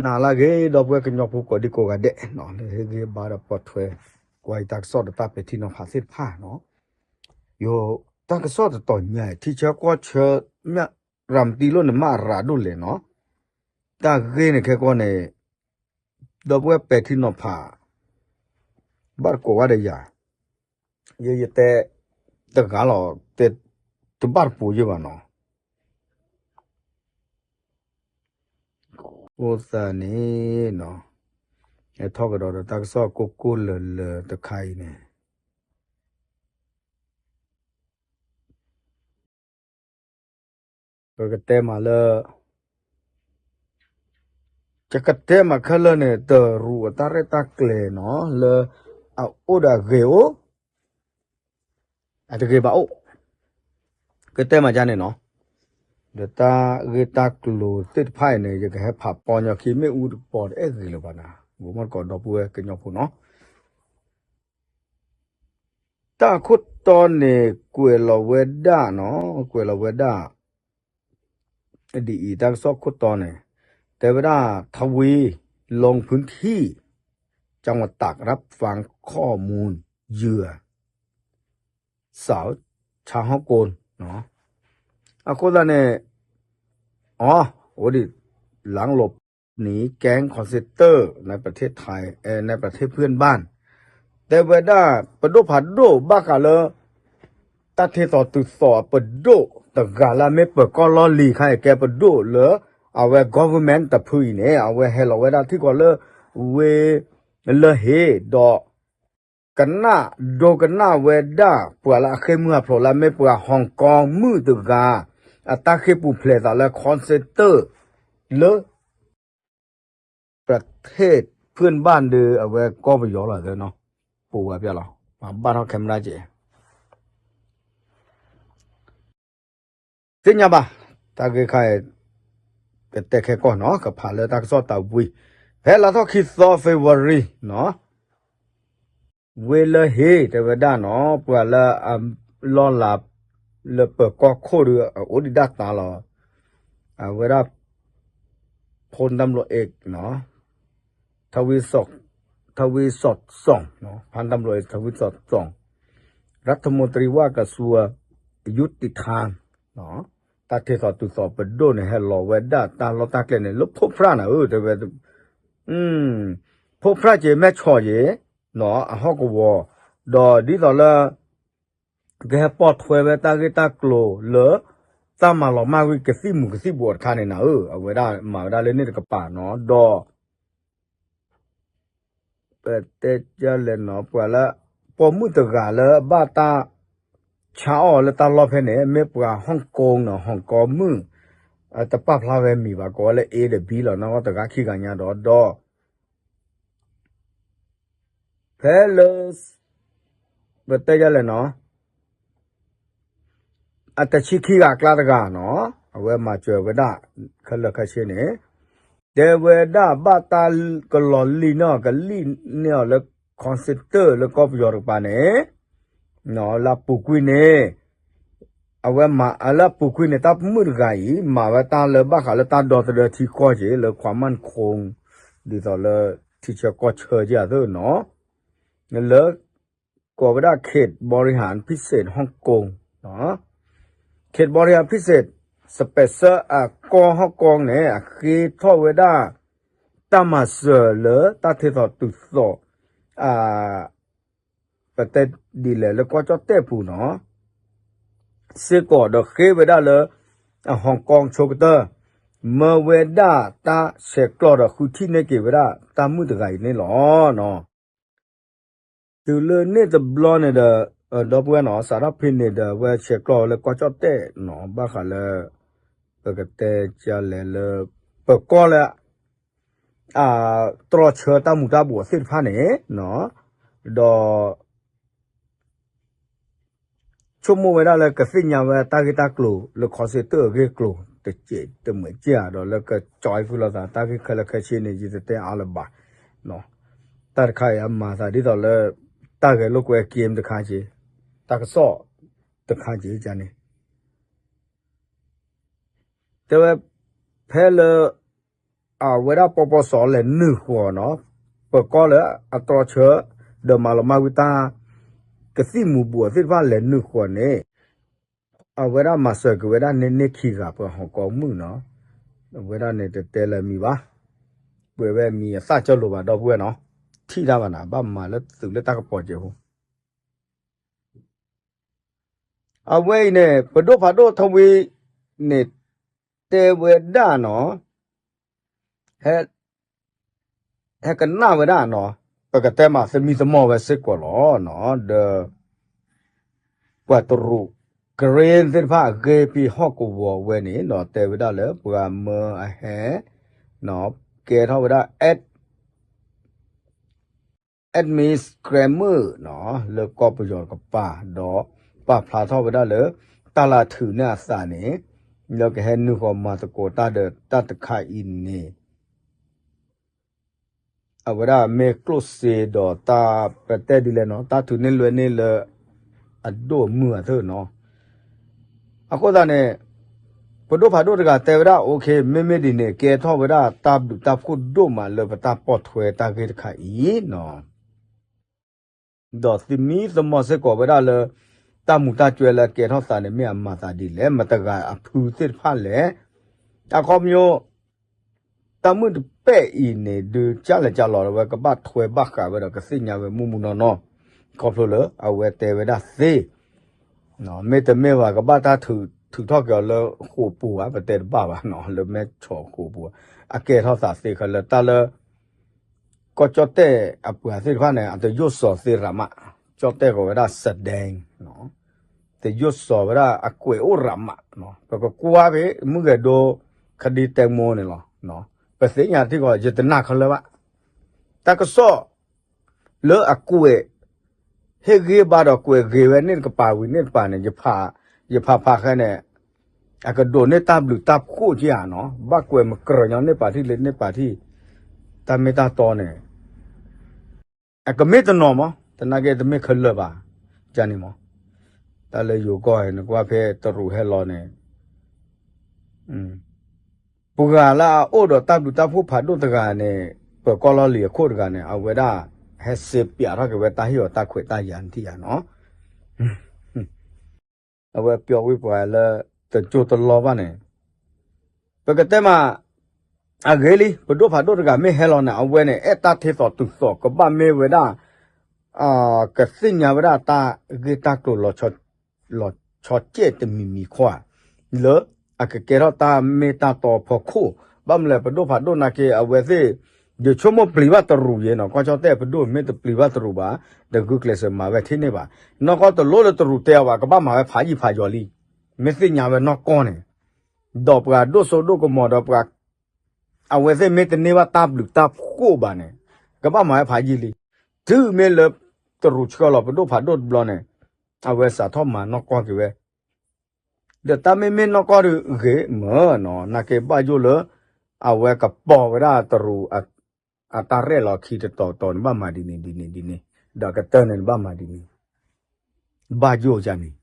ဟါလၢအဂ့ၤ ဒီပုၢ်ဝဲၢ်ကညီဖိကိးဒံကိးဂၤဒဲးနီၤ လၢဟ့ၣ်ဂံၢ်ဘါဒီးပိာ်ထွဲ ကွၢ်ယတၢ်ကစီၣ်ဒီးတၢ်ပဲာ်ထံနီၤဖးသ့ၣ်တဖၣ်နီၤ, ယိၤ တၢ်ကစီၣ်တတီၤညါအံၤ ထံဆၢကီၢ်ဆၢ မ့ၢ်ရၤမတံလိၣ်န့ၣ် မ့ၢ်အရၤဒိၣ်လဲၣ်နီၤ, တၢ်ဂ့ၢ်န့ၣ်ခဲကီၢ်န့ၣ် ဒီပုၢ်ဝဲၢ်ပဲာ်ထံနီၤဖး ဘၣ်တကိးဝဲဒီးယၤ, ယ ယတဲ တဂၤလီၤ တဲ တဘၣ်တပူၤယဲၢ်ဘၣ်နီၤ. အဃိသတးန့ၣ်နီၤ, ဟဲထီၣ်ကဒီးဒီးတၢ်ကစီၣ်ကိၢ်ကိၢ်လၢၤလၢၤတခါအံၤန့ၣ် ပကတဲမးလၢ ယကတဲမးခဲလၢာ်န့ၣ် တရူးအတၢ်ရဲၣ်တၢ်ကျဲၤနီၤ လၢအအိၣ်ဒီးအဂ့ၤအိၣ် အတဂ့ၤဘၣ်အိၣ်, ကတဲမးဒ်န့ၣ်နီၤ, ဒီးတၢ်ဂ့ၢ်တၢ်ကျိၤသ့ၣ်တဖၣ်အံၤန့ၣ် ယကဟဲဖးပီညီခံ မ့ၣ်အူတကပီၤတအဲၣ်ဂ့ၤလၢၤဘၣ်နၤ, ဂိၤမီၣ်တကိးဒီပုၢ်ဝဲၢ်ကညီဖိနီၤ တၢ်အခိၣ်တီန့ၣ် ကွဲးလီၤဝဲဒၣ်နီၤ, ကွဲးလီၤဝဲဒၣ် ဒ်အံၤ တၢ်ကစီၣ်ခိၣ်တီန့ၣ် တဲဝဲဒၣ် ทวีลงพื้นที่ จังหวัดตากรับฟังข้อมูลเหยื่อสาวชาวฮ่องกง အဃိသတးန့ၣ် อ๋อ โอ้ดิ หลังหลบหนีแก๊ง call center ในประเทศไทย เอ่อ ในประเทศเพื่อนบ้าน တဲဝဲဒၣ် ပဒိၣ်ဖးဒိၣ်ဘၣ်ဃးလၢ တၢ်ထ့သိးတုၤသိးအပဒိၣ်တဂၤလၢအမ့ၢ်ပၢၤကီၢ်လီၢ်လံၤခါအံၤ ကဲပဒိၣ်လၢ အဝဲ government တဖုအံၤန့ၣ် အဝဲဟဲလီၤဝဲဒၣ်ထံၣ်ကီးလၢ ဝ့ၢ်လၢဟ့ၣ်ဒီး ကနၣ်ဒိကနၣ်ဝဲဒၣ် ပှၤလၢအဃ့ၢ်မုၢ်ဟးဖျိးလၢအမ့ၢ်ပှၤ Hong Kong မုၣ်တဂၤ အတၢ်ဃ့ၢ်ပူၤဖျဲးသးလၢ call center လၢ ประเทศเพื่อนบ้าน ဒီးအဝဲကီၢ်ပယီၤလီၤသနီၤ, ပဝဲပျၢ်လီၤ ဘၣ်ထီၣ် camera က့ၤ သ့ၣ်ညါဘၣ်, တၢ်ဂ့ၢ်ခါအံၤ ကတဲခဲကီၢ်နီၤ ကဖးလၢတၢ်ကစီၣ်တၢ်ဝံၤ, ဖဲလါထီၣ်ခံသီ February နီၤ ဝ့ၢ်လၢဟ့ၣ် တဲဝဲဒၣ်နီၤ ပှၤလၢအလီၢ်လၤ လၢပၢၤကီၢ်ခိၣ်ဒီး အအိၣ်ဒံးဒၣ်တၢ်လီၤ, အဝဲဒၣ် พลตำรวจเอก နီၤ ทวีสอด ทวีสอดส่อง နီၤ พันตำรวจเอก ทวีสอดส่อง รัฐมนตรีว่าการกระทรวงยุติธรรม နီၤ တၢ်ထ့သိးတုၤသိးပဒိၣ်န့ၣ် ဟဲလီၤဝဲဒၣ်တၢ်လီၢ်တၢ်ကျဲန့ၣ် လၢဖိဖြၣ်နၤဧၢ တဲဝဲ ဖိဖြၣ်က့ၤမဲၢ်ဆီးက့ၤ နီၤ အဟီၣ်ကဝီၤ, ဒီးဒ်သိးလၢ ကဟဲပိာ်ထွဲဝဲတၢ်ဂ့ၢ်တၢ်ကျိၤလၢ တၢ်မၤလီၤမၢ်ဝံၤကသံၣ်မူၤကသံၣ်ဘှီးတခါန့ၣ်နၤဧၢ အဝဲဒၣ်မၤဝဲဒၣ်လၢန့ၣ်တကပၤနီၤ ဒီး ပတဲဒ်လဲၣ်နီၤ ပှၤလၢ ပိာ်မုၣ်တဂၤလၢဘၣ်တၢ် ဆါအီၣ်လၢတၢ်လီၢ်ဖဲန့ၣ် မ့ၢ်ပှၤ Hong Kong နီၤ Hong Kong မုၣ် တပာ်ဖျါဝဲမံၤဘၣ် ကိးဝဲလၢ A ဒီး B လီၤ နီၢ်တဂၤခံဂၤညါဒီး ဒီး ဖဲလၢ ပတဲဒ်လဲၣ်နီၤ အတဆံခံဂၤအကျါတဂၤနီၤ အဝဲမၤစၢၤဝဲဒၣ် ခဲလၢာ်ခဲဆ့န့ၣ် တဲဝဲဒၣ်ဘၣ်တၢ်ကလီၤလံၣ်န့ၢ်အီၤ ကလံၣ်န့ၢ်အီၤလၢ call center လၢကီၢ်ပယီၤတကပၤန့ၣ် လၢအပူၤကွံာ်န့ၣ် အဝဲမၤ လၢအပူၤကွံာ်န့ၣ် တၢ်မုၣ်တဂၤအံၤ မၤဝဲတၢ်လၢဘၣ်ဃးလၢတၢ်ဒီသဒၢထံကီၢ်က့ၤ လၢ ความมั่นคง ဒ်သိးလၢ ထံဆၢကီၢ်ဆၢက့ၤအသိးနီၤ လၢ ကိးဝဲဒၣ် เขตบริหารพิเศษฮ่องกง เขตบริหารพิเศษ special အကီၢ် Hong Kong န့ၣ် အဃ့ထီၣ်ဝဲဒၣ် တၢ်မၤစၢၤလၢတၢ်ထ့သိးတုၤသိး ပတဲဒ်လဲၣ်လၢကီၢ်ကၠီၣ်တဲၣ်ပူၤနီၤ စ့ၢ်ကီးဒီးဃ့ဝဲဒၣ်လၢ အ Hong Kong ဆိကတၢၢ် မၢဝဲဒၣ်တၢ်ဆဲးကျိးဒီးဃုထံၣ်န့ၢ်က့ၤဝဲဒၣ်တၢ်မုၣ်တဂၤအံၤန့ၣ်လီၤ. တုၤလၢန့ၣ်တဘျီန့ၣ်ဒီး ဒီပုၢ်ဝဲၢ်နီၤ စးထီၣ်ဖဲန့ၣ်ဒီး အဝဲဆဲးကျိးလၢကီၢ်ကၠီၣ်တဲၣ်နီၤ ဘၣ်ဃးလၢ ပကတဲကလဲၣ်လၢ ပၢၤကီၢ်လၢ တြီဆၢတၢ်မူၤတၢ်ဘှီးသ့ၣ်တဖၣ်န့ၣ် ဒီး ဆိကမိၣ်ဝဲဒၣ်လၢကသ့ၣ်ညါဝဲတၢ်ဂ့ၢ်တၢ်ကျိၤလၢ call center အဂ့ၢ်အကျိၤ တစဲးတမှဲးကၠၢ်ဒီးလၢကကၠီဖုလိာ်သး တၢ်ဂ့ၢ်ခဲလၢာ်ခဲဆ့န့ၣ် ယတတဲအါလၢၤဘၣ်. တၢ်တခါအံၤအမၤသးဒ်သိးလၢ တၢ်ဂဲၤလိာ်ကွဲ game တခါက့ၤ တၢ်ကစီၣ်တခါက့ၤန့ၣ် တဲဝဲ ဖဲလၢ အဝဲဒၣ်ပီပီစီၤလဲၤနုာ်ဃီၤနီၤ, ပၢၤကီၢ်လၢအတြီဆၢ ဒီးမၤလီၤမၢ်ဝံတၢ် ကသံၣ်မူၤဘူးအီၤသ့ၣ်တဖၣ်လဲၤနုာ်ဃီၤန့ၣ်, အဝဲဒၣ်မၤစၢၤက့ၤဝဲဒၣ်န့ၢ်န့ၢ်ခံဂၤပှၤဟီၣ်ကီမုၣ်နီၤ, အဝဲဒၣ်န့ၣ်တတဲလၢမံၤဘၣ်, ပှဲၤဝဲမံၤအသၣ်ကၠီလိၤဘၣ်ဒီပုၢ်ဝဲၢ်နီၤ, ထံၣ်တၢ်ဘၣ်နၤ ဘၣ်မၤလၢသုးလၢတၢ်ကပီၤစဲးဖိ အဝဲအံၤန့ၣ် ပဒိၣ်ဖးဒိၣ်ထဝံန့ၣ် တဲဝဲဒၣ်နီၤ, ဟဲကနၣ်ဝဲဒၣ်နီၤ, ပကတဲမးသမံသမိးဝဲစ့ၢ်ကီးလီၤနီၤ, ဒီး ပှၤတရူး ကရ့သ့ၣ်တဖၣ်အဂ့ၢ်ဖဲဟီၣ်ကဝီၤဝဲန့ၣ်နီၤ, တဲဝဲဒၣ်လၢပှၤမၢအဟဲ ကဲထီၣ်ဝဲဒၣ် Administrator နီၤ လၢကီၢ်ပယီၤတကပၤ ဒီးပာ်ဖျါထီၣ်ဝဲဒၣ်လၢ တၢ်လၢထုးန့ၢ်အသးန့ၣ် လၢကဟဲနုာ်ဃီၤမၤသကိးတၢ်ဒီးတၢ်တခါအံၤန့ၣ် အဝဲဒၣ်မ့ၢ်ကျိၣ်စ့ဒီးတၢ်ပတဲဒ်လဲၣ်နီၤ တၢ်ထုးန့ၢ်လွဲန့ၢ်လၢ အဒိၣ်အမုၢ်အသၢနီၤ အဃိသတးန့ၣ် ပဒိၣ်ဖးဒိၣ်တဂၤတဲဝဲဒၣ် okay မ့မ့ၢ်ဒ်န့ၣ် ကဲထီၣ်ဝဲဒၣ်တၢ်ဘျုးတၢ်ဖှိၣ်ဒိၣ်မးလၢပတၢ်ပိာ်ထွဲတၢ်ဂ့ၢ်တခါအံၤနီၤ ဒီးသမံသမိးစ့ၢ်ကီးဝဲဒၣ်လၢ တၢ်မူၤတၢ်ကွဲးလၢအကဲထီၣ်သးန့ၣ် မ့ၢ်အမၤသးဒ်လဲၣ် မတၤတဂၤအဖုသ့ၣ်တဖၣ်လဲၣ် အခီပညီ တၢ်မုၢ်တပဲာ်အံၤန့ၣ် ဒုးကၢ်လဲၤကၢ်လီၤဝဲ ကဘၣ်ထွဲဘၣ်ဃးဝဲဒီးကသ့ၣ်ညါဝဲမူးမူးနီၢ်နီၢ် ခီဖျိလၢအဝဲတဲဝဲဒၣ်သ့ မ့တမ့ၢ်ဘၣ် ကဘၣ်တၢ်ထုးထီၣ်က့ၤအီၤလၢဃိာ်ပူၤဧါ ပတဲတဘၣ်ဘၣ်နီၤ လၢမဲၢ်ဆီးဃိာ်ပူၤဧါ အကဲထီၣ်သးသ့ခဲလၢာ် တၢ်လၢ ကီၢ်ကၠီၣ်တဲၣ်အပှၤသ့ၣ်တဖၣ်န့ၣ် အတယိၣ်စီၤသ့ရးမး ကၠီၣ်တဲၣ်ကီးဝဲဒၣ်စဒဲ တယိၣ်စီၤဝဲဒၣ်အကွဲးအိၣ်ရးမး ပကကွၢ်ဖဲမုၢ်ဂဲၤဒိ ခဒံတဲမိန့ၣ်လီၤ ပသ့ၣ်ညါထံကီး ယတနာ်ခဲလၢာ်ဘၣ် တၢ်ကစီၣ် လၢအကွဲး ဟ့ၣ်ဂံၢ်ဘါဒီးကွဲးဂ့ၤဝဲန့ၣ်တကပၤဝံၤန့ၣ်တကပၤန့ၣ် ယဖးဖးခဲန့ၣ် အကဒိးန့ၢ်တၢ်ဘျုးတၢ်ဖှိၣ်က့ၤဧါနီၤ ဘၣ်ကွဲးမကြၢးညီန့ၢ်ပာ်ထံၣ်လၢန့ၢ်ပာ်ထံၣ် တၢ်မ့ၢ်တၢ်တီန့ၣ် အကမ့ၢ်တနီၤမး တနာ်က့တမ့ၢ်ခဲလၢာ်ဘၣ် ကန့ၣ်မး တၢ်လၢယိၤကီၢ်နကွၢ်ဖဲတရူးဟဲလီၤန့ၣ် ပှၤလၢအအိၣ်ဒီးတၢ်ဘျုးတၢ်ဖှိၣ်ဖးဒိၣ်တဂၤန့ၣ် ပၢၤကီၢ်လီၢ်လံၤအခိၣ်တဂၤန့ၣ် အဝဲဒၣ် ဟဲစ့ပၠးထီၣ်က့ၤဝဲတၢ်ဟ့ၣ်အီၤတၢ်ခွဲးတၢ်ယာ်နထံၣ်ဧါနီၤ အဝဲပျီဝံပှၤလၢ တကၠိတလီဘၣ်န့ၣ် ပကတဲမး အဂ့ၤလံ ပဒိၣ်ဖးဒိၣ်တဂၤမ့ၢ်ဟဲလီၤန့ၣ် အဝဲန့ၣ် အဲၣ်တၢ်ထဲသိးတုၤသိး ကဘၣ်မ့ၢ်ဝဲဒၣ် ကသ့ၣ်ညါဝဲဒၣ်တၢ်ဂ့ၢ်တၢ်ကျိၤ လီၤဆီကဲးတမံၤမံၤခွါ လၢအကကဲထီၣ်တၢ်မ့ၢ်တၢ်တီဖီခိၣ် ဘၣ်မနုၤလဲၣ် ပဒိၣ်ဖးဒိၣ်နာ်က့ အဝဲသ့ၣ် ယဆိကမိၣ်ပျံၤဘၣ်တရူးယဲနီၤ ကီၢ်ကၠီၣ်တဲၣ်ပဒိၣ်မ့ၢ်တပျံၤဘၣ်တရူးဘၣ် တဂုာ်ကျဲးစၢးမၤဝဲထဲန့ၣ်ဘၣ် နီၢ်ကီၢ်တလိၣ်လၢတရူးတဲအီၤဘၣ် ကဘၣ်မၤဝဲဖးယံာ်ဖးယီၤလံ မ့ၢ်သ့ၣ်ညါဝဲနီၢ်ကီၢ်န့ၣ် ဒီးပှၤဒိၣ်စိဒိၣ်ကမီၤဒီးပှၤ အဝဲသ့ၣ်မ့ၢ်တန့ၢ်ဘၣ်တၢ်ဘျုးတၢ်ဖှိၣ်ဘၣ်န့ၣ် ကဘၣ်မၤဝဲဖးယံာ်လံ တုၤမ့ၢ်လၢတရူးဆှၢလီၤပဒိၣ်ဖးဒိၣ်တဘျီန့ၣ် အဝဲစးထီၣ်မၤနီၢ်ကီၢ်က့ၤဝဲ ဒီးတၢ်မ့မ့ၢ်နီၢ်ကီၢ်ဒုးဂ့ၤမၢ်နီၤ နာ်က့ဘၣ်ယိၣ်လၢ အဝဲကပီၤဝဲဒၣ်တရူး အတၢ်ရဲၣ်လီၤခံတတီၤတီၤန့ၣ် ဘၣ်မၤဒ်န့ၣ်ဒ်န့ၣ်ဒ်န့ၣ် ဒီးကတၢၢ်န့ၣ်ဘၣ်မၤဒ်န့ၣ် ဘၣ်ယိၣ်ကန့ၣ်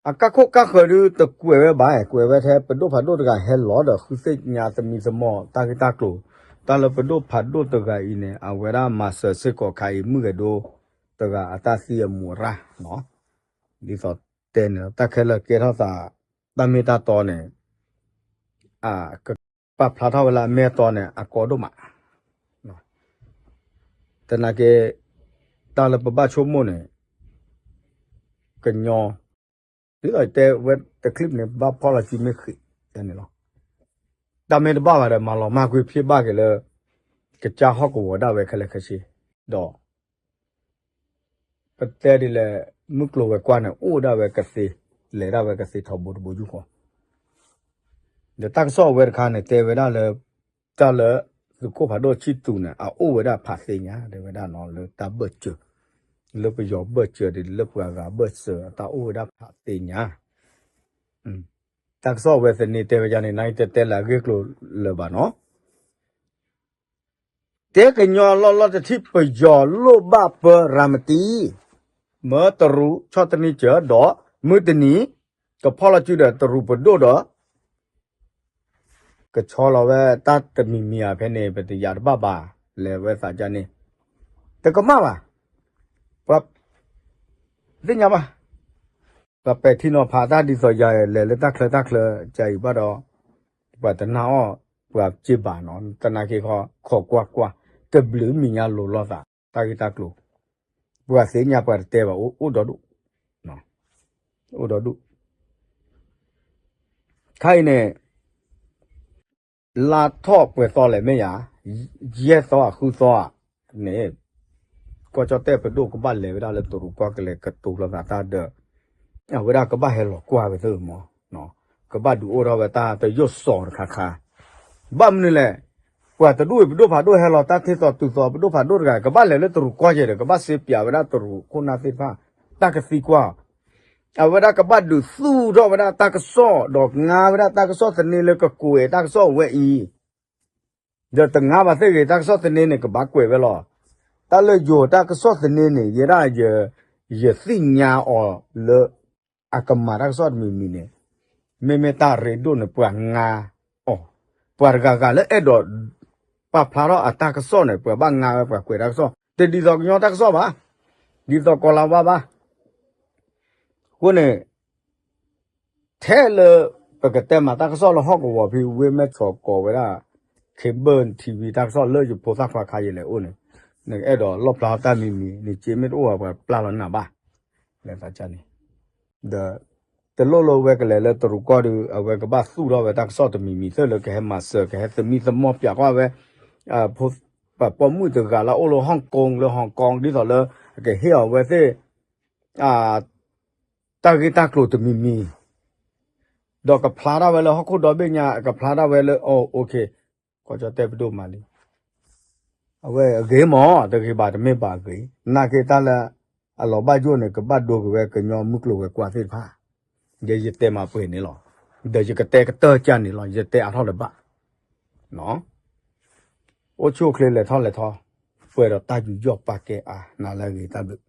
အကါခိၣ်ကါဃၢၤဒုးတကွဲးဝဲဘၣ် ကွဲးဝဲထဲပဒိၣ်ဖးဒိၣ်တဂၤဟဲလီၤဒီးဃုသ့ၣ်ညါသမံသမိးတၢ်ဂ့ၢ်တၢ်ကျိၤ တၢ်လၢပဒိၣ်ဖးဒိၣ်တဂၤအံၤန့ၣ် အဝဲဒၣ်မၤစၢၤစ့ၢ်ကီးခါအံၤမုၢ်ဂဲၤဒိတဂၤအတၢ်သံအမူးအရၣ် ဒ်သိးတဲန့ၣ် တၢ်ခဲလၢာ်ကဲထီၣ်သး တၢ်မ့ၢ်တၢ်တီန့ၣ် ပာ်ဖျါထီၣ်ဝဲလၢအမ့ၢ်အတီန့ၣ် အကီဒိၣ်မး တနာ်က့ တၢ်လၢပဘၣ်ဆိကမိၣ်န့ၣ် ကညီ ဒ်သိးတဲဝဲတချံၣ်န့ၣ် ဘၣ်ဖီၣ်လီၤစုမ့ၢ်ဃံးန့ၣ်လီၤ. တၢ်မ့ၢ်တဘၣ်ဘၣ်ဒီး မၤလီၤမၢ်ကွံာ်ဖံးဘၣ်က့ၤလၢ ကစၢ်ဟီၣ်ကဝီၤဒၣ်ဝဲခဲလၢာ်ခဲဆ့ ဒီး ပတဲဒ်လဲၣ် မုၢ်ကျိၤဝဲၤကွာ်န့ၣ် အိၣ်ဒၣ်ဝဲကသ့, လဲၤဒၣ်ဝဲကသ့ထီဘိတဘိယူၢ်ဃီ ဒီးတၢ်ကစီၣ်အဝဲတခါန့ၣ် တဲဝဲဒၣ်လၢ တၢ်လၢသုးခိၣ်ဖးဒိၣ်ဆံၣ်သူးန့ၣ် အအိၣ်ဝဲဒၣ်ဖးသ့ၣ်ညါ တဲဝဲဒၣ်နီၤ လၢတၢ်ဘၢၣ်စၢၤ, လၢပယီၤဘၢၣ်စၢၤဒ်လၢပှၤဂၤဘၢၣ်စၢၤ အတၢ်အိၣ်ဝဲဒၣ်ဖးသ့ၣ်ညါ. တၢ်ကစီၣ်အဝဲသန့ၤတဲဝဲဒၣ်န့ၣ် နတဲတဲလၢအဂ့ၢ်ကျိၤလၢၤဘၣ်နီၤ တဲကညီလီၢ်လီၢ်တထံၣ်ပယီၤလိၣ်ဘၣ်ပၢရၤမတံ မၢတရူးဆီၣ်တနံၣ်စၢၤဒီး မုၢ်တနံၤ ကဖီၣ်လီၤစုဒီးတရူးပဒိၣ်ဒီး ကဆီလီၤဝဲတၢ်တမံၤမံၤဧါ ဖဲန့ၣ် ပတယာ်တဘၣ်ဘၣ်, လဲၤဝဲသးဒ်န့ၣ် တကမၣ်ဘၣ်, ပှၤ သ့ၣ်ညါဘၣ်, ပှၤပဲာ်ထံနီၤဖးတၢ်ဒ်သိးယၤလဲၤလၢတၢ်ချၢတၢ်ချၢ ကအံၤဘၣ်ဒီး ပှၤတနာ်အီၣ် ပှၤစ့ဘၣ်နီၤ သနာ်က့ခီ ခိးကွၢ်ကွၢ် တဘျုးမံၤညါလိၤလိာ်သး တၢ်ဂ့ၢ်တၢ်ကျိၤ ပှၤသ့ၣ်ညါပှၤတတဲဘၣ် အိၣ်ဒီဒူၣ်, အိၣ်ဒီဒူၣ် ခါအံၤန့ၣ် လါထီၣ်ပှဲၤသီလဲၣ်မ့ၢ်ယၤ, ယဲၢ်သီဧါဃုသီဧါန့ၣ်, ကီၢ်ကၠီၣ်တဲၣ်ပဒိၣ်ကဘၣ်လဲၤဝဲဒၣ်လၢတရူးကီၢ်ကလဲၤကတိၤလိာ်သးတၢ်ဒီး, အဝဲဒၣ်ကဘၣ်ဟဲလီၤကွၢ်ဝဲသ့ၣ်မး, ကဘၣ်ဒုးအိၣ်ထီၣ်ဝဲတၢ်တယိၣ်စီၤတခါခါ, ဘၣ်မနုၤလဲၣ်, ပှၤတဒူၣ်အံၤပဒိၣ်ဖးဒိၣ်ဟဲလီၤတၢ်ထ့သိးတုၤသိး ပဒိၣ်ဖးဒိၣ်တဂၤ ကဘၣ်လဲၤလၢတရူးကီၢ်ကဲဒီး ကဘၣ်စ့ပၠးဝဲဒၣ်တရူးခိၣ်နၢ်သ့ၣ်တဖၣ် တၢ်ကသံကွၢ် အဝဲဒၣ်ကဘၣ်ဒုးသူၣ်ထီၣ်ဝဲဒၣ်တၢ်ကစီၣ် ဒီးငါဝဲဒၣ်တၢ်ကစီၣ်သန့လၢကကွဲးတၢ်ကစီၣ်ဝဲအံၤ, ဒီးတငါဘၣ်သ့ၣ်ဂ့ၤ တၢ်ကစီၣ်သန့န့ၣ် ကဘၣ်ကွဲးဝဲလီၤ. တၢ်လၢယိၤတၢ်ကစီၣ်သန့န့ၣ် ယဲဒၣ် ယသ့ၣ်ညါအီၤလၢ အကမၤတၢ်ကစီၣ်တမံၤမံၤန့ၣ်, မ့မ့ၢ်တၢ်ရ့ဒိၣ်န့ၣ် ပှၤငါအီၤ, ပှၤတဂၤဂၤလၢအဲၣ်ဒိး ပာ်ဖျါထီၣ်အတၢ်ကစီၣ်န့ၣ် ပှၤဘၣ်ငါဝဲ ပှၤကွဲးတၢ်ကစီၣ် တဒ်သိးကညီတၢ်ကစီၣ်ဘၣ်, ဒ်သိးကီၤလၤဝါဘၣ်. အဃိန့ၣ် ထဲလၢ ပကတဲမၤတၢ်ကစီၣ်လၢဟီၣ်ကဝီၤဖဲ ဝ့ၢ်မဲၢ်ဆီးကိးဝဲဒၣ် cable TV တၢ်ကစီၣ်လၢယဖိသၣ်ခွါခါယလဲၤအိၣ်န့ၣ်, နကအဲၣ်ဒိးလီၣ်ဖျါထီၣ်တၢ်မံၤမံၤ နစ့မ့ၢ်တအိၣ်ဘၣ် ပှၤပျၢ်လီၤနၤဘၣ်, လၢသးန့ၣ်, ဒီး တလိၣ်လၢဝဲကလဲၤလၢတရူးကီၢ်ဒီး အဝဲကဘၣ်သူၣ်ထီၣ်ဝဲတၢ်ကစီၣ်တမံၤမံၤ သ့ၣ်လၢကဟဲမၤစၢၤ ကဟဲသမံသမိးပၠးကွၢ်ဝဲ ပှၤပိာ်မုၣ်တဂၤလၢအအိၣ်လၢ Hong Kong ဒ်သိးလၢ ကဟ့ၣ်အီၤဝဲသ့ၣ် တၢ်ဂ့ၢ်တၢ်ကျိၤတမံၤမံၤ, ဒီးကဖျါထီၣ်ဝဲလၢဟီၣ်ခိၣ်ဒီဘ့ၣ်ညါ ကဖျါထီၣ်ဝဲလၢ အိၣ် ကီၢ်ကၠီၣ်တဲၣ်ပဒိၣ်မၤလံ, အဝဲအဂ့ၤမး တဂ့ၤဘၣ်တမ့ၢ်ဘၣ်အဂ့ၤ, နာ်က့တၢ်လၢ အလီၤဘၣ်ယိၣ်န့ၣ် ကဘၣ်ဒိက့ၤဝဲကညီမုၢ်ကျိၤဝဲၤကွာ်သ့ၣ်တဖၣ်, ဒီးယတဲမၤပှဲၤန့ၣ်လီၤ, ဒီးယကတဲကတၢၢ်ကၢ်န့ၣ်လီၤ ယတဲအါထီၣ်လၢၤဘၣ် အိၣ်ဆူၣ်အိၣ်ချ့လဲၤထီၣ်လဲၤထီ, ပှဲၤဒီးတၢ်ယူးယီၣ်ပာ်ကဲအါ နၤလၢအဂ့ၤတၢ်ဘျုး